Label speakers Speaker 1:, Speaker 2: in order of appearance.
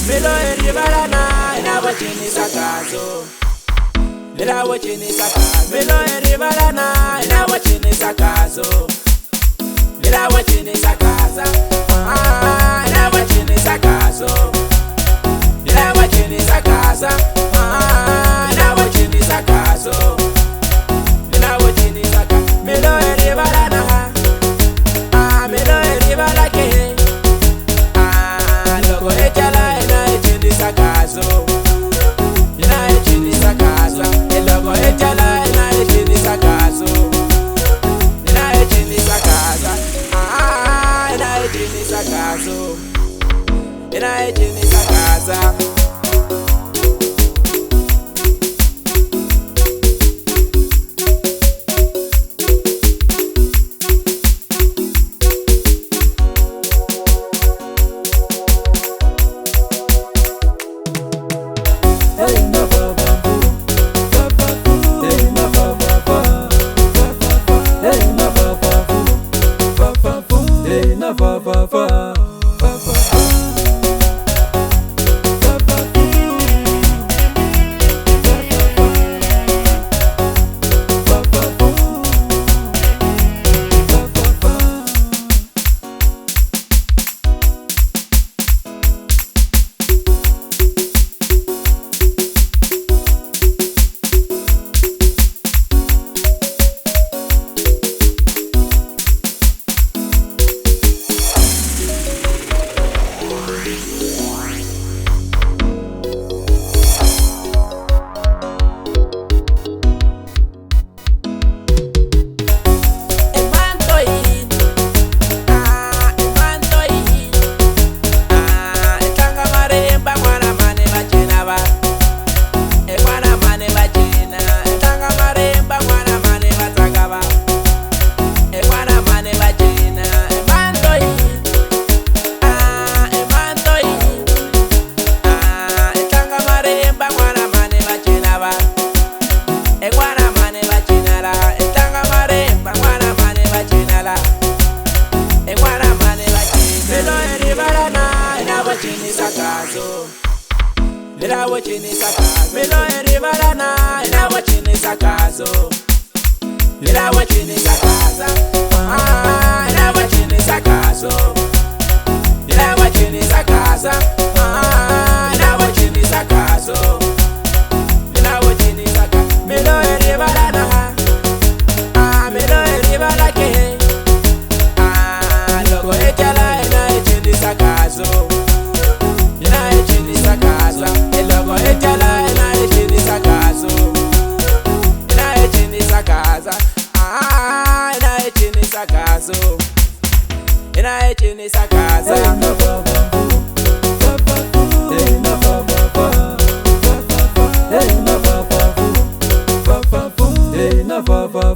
Speaker 1: Milo eribalana ina wachinisa kazo. Ila wachinisa kazo. Milo eribalana ina wachinisa kazo. Ila wachinisa kaza. Ah, ina wachinisa kazo. Ila wachinisa kaza. Ah, ina wachinisa kazo. Ila wachinisa ka. Milo eribalana. Ah, milo eribala ke. Ah, logo echala ina echinisa kazo. Ina echinisa kaza. Logo echala ina echinisa kazo. Ina echinisa kaza. Ah, ina echinisa kazo. Ina echinisa kaza.
Speaker 2: Fa fa fa fa fa fa.
Speaker 1: Ila wachinisa kazo. Milo eribalana ina wachinisa kazo. Ila wachinisa kaza. Ah, ina wachinisa kazo. Ila wachinisa kaza. Ah, ina wachinisa kazo. Ila wachinisa ka. Milo eribalana. Ah, milo eribala ke. Ah, logo echala ina echinisa kazo. Ina echinisa kaza. Logo echala ina echinisa kazo. Ina echinisa kaza. Ah, ina echinisa kazo. Ina echinisa kaza.
Speaker 2: Fa fa.